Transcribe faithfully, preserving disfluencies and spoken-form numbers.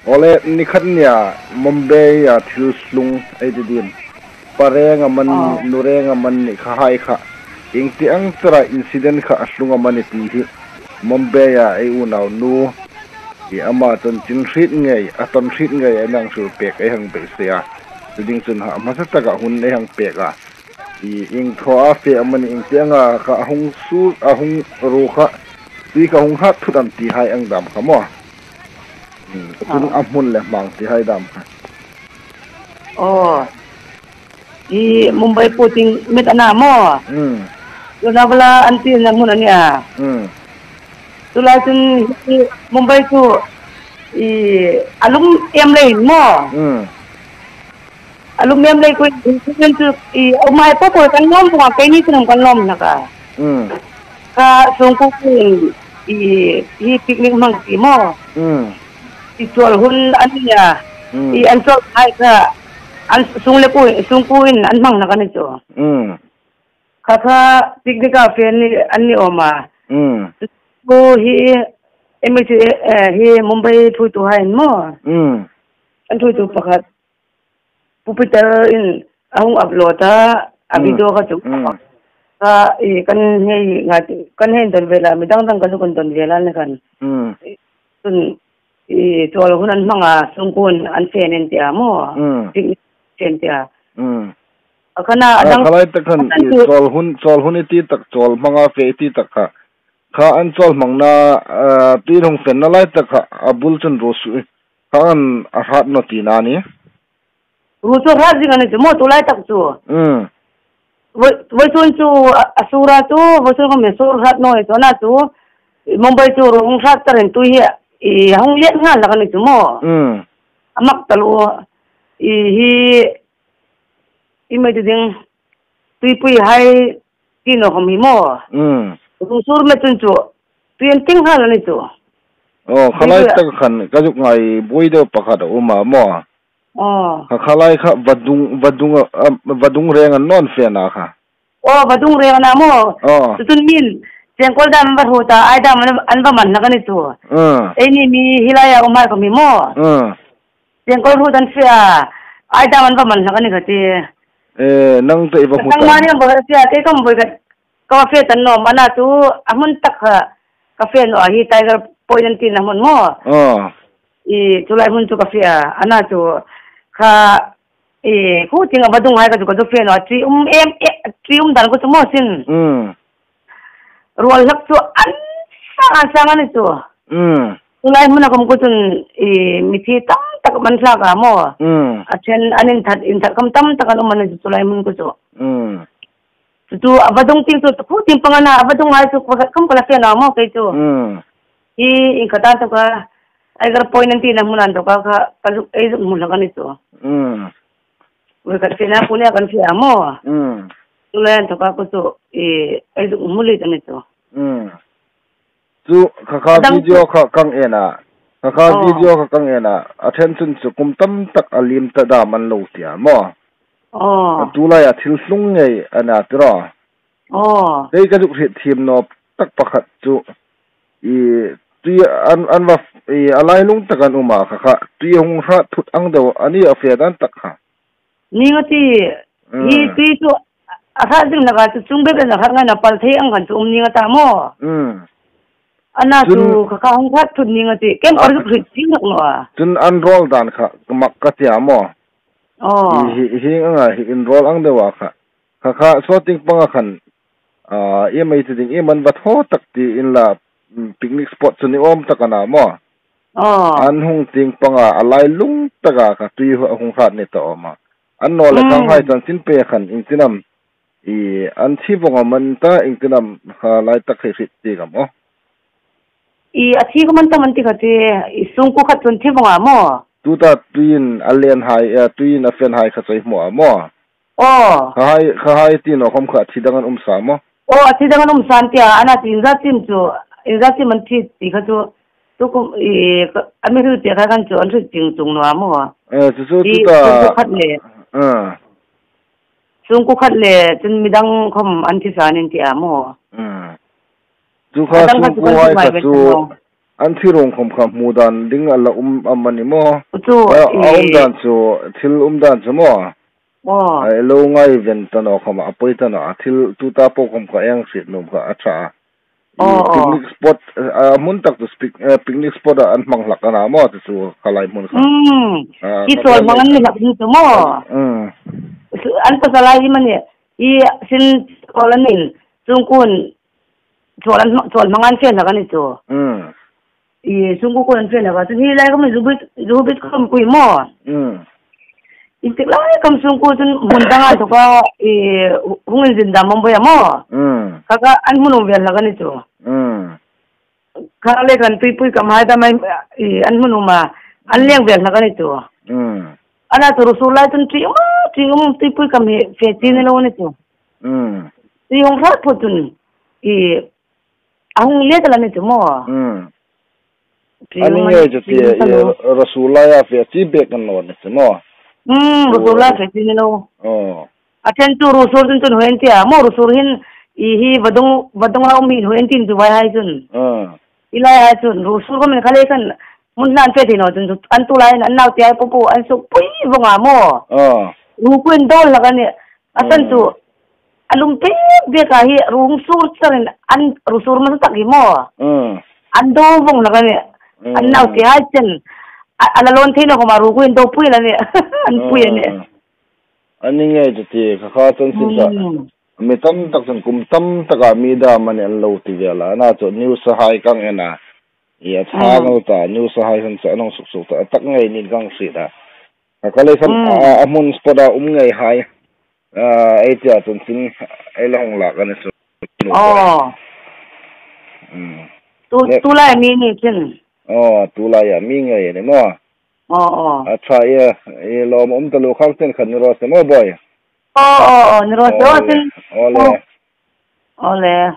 Ole, ni khat nia Mumbai-a thil tlung ei ti ding. Pa reng amanih, nu reng amanih kha hai kha. Ieng ti ang tara incident kha a tlung amanih ti hi. Mumbai-a ei unaunu. I ama chanchin hriet ngei, a ton hriet ngei a nang hril pek ei hang beisei a. Chu ding chun ha, hmasa taka hun ei hang pek a. I ieng thaw a fe amanih, ieng ti anga kha a hung sur, a hung ru kha. Tui kha hung hrat thut am ti hai ang dam kha maw. Hmm, chun a hmun le hmang ti hai dam kha. Oh. I Mumbai puting met ana maw. Hmm. Lonavala an tina hmun a nia. Hmm. Tulai chun i Mumbai chu i a lum em lei maw. Hmm. A lum em lei koi chu i a um hai po po kan lawm bawk a, keini chun kan lawm hlak a. Hmm. Kha sungkuo kuoin i hi picnic hmang ti maw. Hmm. I chawl hun a nia. Hmm. I an chawl hai kha an sung le kuo, sungkuoin an hmang hlak a ni chu. Hmm. Kha kha picnic-a fe ni an ni awm a. Hmm. Ko hi M H A, eh, hi Mumbai thuoituhai maw. Hmm. An thuoitu pakhat. Pu Peter-in a hung upload a, a video kha chu. Mm. Kha i kan hei ngai, kan hei don vela, mi dang dang kan kan don vela ni khan. Mm. Chun i chawl hun an hmang a, sungkuoin an fe nen ti a maw. Mm. Picnic fe nen ti a. Mm. A kha na a dang khalai tak khan i chawl hun, chawl hun i ti tak, chawl hmang a fe i ti tak kha. Kha an chawl hmangna, ah, tui hung fenna lai tak kha, a bul chun ru su, kha an a hrat naw tina ni. Ru chu hrat zing a ni chu maw, tulai tak chu. Mm. Voi, voisun chu a, a sura chu, voisun kha mi sur hrat naw chu na chu. Mumbai chu ru hung hrat tarin tui hi, i hung liet nghal hlak a ni chu maw. Mm. A mak taluo, i hi, i mai ti ding, tuipui hai ti naw khom hi maw. Mm. Ru sur met chun chu, tui an ting nghal a ni chu. Oh, khalai tak khan, ka zuk ngai buoi deu pakhat a um a maw. Oh. Kha khalai kha vadung, vadung, ah, vadung reng an nawn fe na kha. Oh, vadung reng an na maw. Oh. Chu chun min, chengkol dam va hrut a, ai dam an, an va man hlak a ni chu. Ah. Eini mi hi laia um hai khom hi maw. Ah. Chengkol hrut an fe a, ai dam an va man hlak a ni kha ti. Eh, nang te i va hmu ta. Tang mani ang va fe a, kei khom voi khat. Ka fe ta naw, mana chu, a hmun tak kha, ka fe naw a hi Tiger Point an tina hmun maw. Oh. I, chulai hmun chu ka fe a, ana chu, kha, i, khu ting a vadung hai kha chu ka chu fe naw a, tui um em, e, tui um dan kha chu maw sin. Mm. Ruol hlak chu an sang, an sang a ni chu. Mm. Chulai hmuna khom kha chun, i, mithi tam tak an tlak a maw. Mm. A ṭhen, an inthat, inthat khom tam tak an um a ni chu chulai hmun kha chu. Mm. Chu chu a vadung ting chu, khu ting pang ana, a vadung hai chu, kha khom ka la fe naw maw kei chu. Mm. I, i ka ta to ka, Tiger Point an tina hmun an to ka, ka, ka zuk, ei zuk hmu hlak a ni chu. Mm. Voi khat fe na, khu nia kan fe a maw. Mm. Chulai an to ka kha chu, i, ei zuk hmu lei ta ni chu. Mm. Chu kha kha video kha kan en a. Kha kha video kha kan en a. A ṭhen chun chu kum tam tak a liem ta dam an lo ti a maw. Oh. A tulai a thil tlung ngei a na ti ro. Oh. Kei ka zuk hriet thiem naw tak pakhat chu. I tui an, an va, i a lailung tak an um a kha kha. Tui hung hrat thut ang deu a ni a fe dan tak kha. Ning a ti, mm, hi tui chu a hrat zing hlak a chu chung bek a hrat ngai naw, pal thei ang khan chu um ning a ta maw. Mm. Ana chu kha kha hung hrat thut ning a ti, kem ka zuk hriet thiem hlak naw a. Chun an ruol dan kha mak ka ti a maw. Oh. Hi, hi, hi anga hi inruol ang deu a kha. Kha kha, saw ting panga khan, ah, iem ei ti ding, iem an va thaw tak ti inla, mm, picnic spot chu ni awm tak a na maw. Oh. An hung ting panga, a lailung taka kha tui hu-, hung hrat ni ta awm a. An naw le khang hai chanchin pei khan, ieng tin am, i, an thi vong am an ta, ieng tin am, kha lai tak hei hriet ti ngam aw. I, a thi khom an tam an ti kha ti, i, sungkuo khat chun thi vong a maw. Tuta tuiin a len hai, eh, tuiin a fen hai kha chu i hmu a maw. Oh. Kha hai, kha hai ti naw khom kha thi dang an um sa maw. Oh, a thi dang an um sa an ti a, ana chu inza chim chu, inza chim an thi ti kha chu, tu kum, i, ka, a mi hril pek kha khan chu an hriet chieng chuong naw a maw. Eh, chu chu i, tuta. Sungkuo khat le. Ah. Sungkuo khat le, chun midang khom an thi sa an ti a maw. Hmm. Chu kha sungkuo hai kha chu, An thi ruong khom kha hmu dan ding a la um am a ni maw? Chu, a, a um i- dan chu, thil um dan chu maw? Aw. A lo ngai ven ta naw khom a, a poi ta naw a, thil tuta po khom kha eng hriet nuom kha a ṭha a. I Aw, aw. Picnic spot, a, hmun tak chu pic-, eh, picnic spot a an hmang hlak a na maw, chu chu kha lai hmun kha. Mm. A, I kha sawl hmang lai an ni kha. Hlak ni chu maw? Mm. An pasal lai i mani, i sin sawl an nin, chungkun sawl an hma-, sawl hmang an fe hlak a ni chu. Mm. I sungkuo kuo an fe hlak a, chun hi lai khom hi zu bit, zu bit khom kui maw. Mm. Intik lai khom sungkuo chun hmun dang a thawk a, i hung inzin dam am boi a maw. Mm. Kha kha an hmun um ve hlak a ni chu. Mm. Kha le khan tuipui kam hai dam ai, i an hmun um a, an leng ve hlak a ni chu. Mm. Ana chu ruosur lai chun ṭium, ṭium tuipui kam hi fe chi ni lo ni chu. Mm. Ṭium hrat phawt chun, i a hung let a la ni chu maw. Mm. Ṭium a ni ngei chu ti, i ruosur lai a fe chi bek an lo ni chu maw. Mm, ruosur lai fe chi ni lo. Aw. A ṭhen chu ruosur chun chun hoi an ti a, maw ruosur hin i hi vadung, vadung la um hin hoi an ti chu vai hai chun. Ah. I lai hai chun ruosur khom kha le khan hmun hlan fe thei naw chun chu an tu lai an nau ti ai po po an suk pui vong a maw. Ah. Ruo kuo an do hlak a ni. A san chu, mm, a lum pek pek a hi ruosur charin an ruosur hmasa tak hi maw. Mm. An do vong hlak a ni. Mm. An nau ti hai chen. A, a la lawn thei naw khom a ruo kuo an do pui la ni. An pui a ni. Mm. A ni ngei chu ti kha kha chun sin ta. Mm. Mi tam tak chun kum tam tak a mi dam a ni an lo ti vel a. Ana chu news a hai kan en a. I a ṭha, mm, naw ta, news a hai khan chu an hung suk suk ta. A tak ngei niin kan hriet a. A kha le khan, mm, a, a hmun spot a um ngei hai. A, ei tia chun chin, ei la hung lak a ni chu. Aw. Mm. Tu, le tu lai mi ni chin. Aw, tu lai a mi ngei a ni maw. Aw, aw. A ṭha e, i lawm um taluo khang chen khan ni raw se maw boi. Aw, aw, aw, ni raw se aw, aw le, chin. Aw le. Aw. Aw le.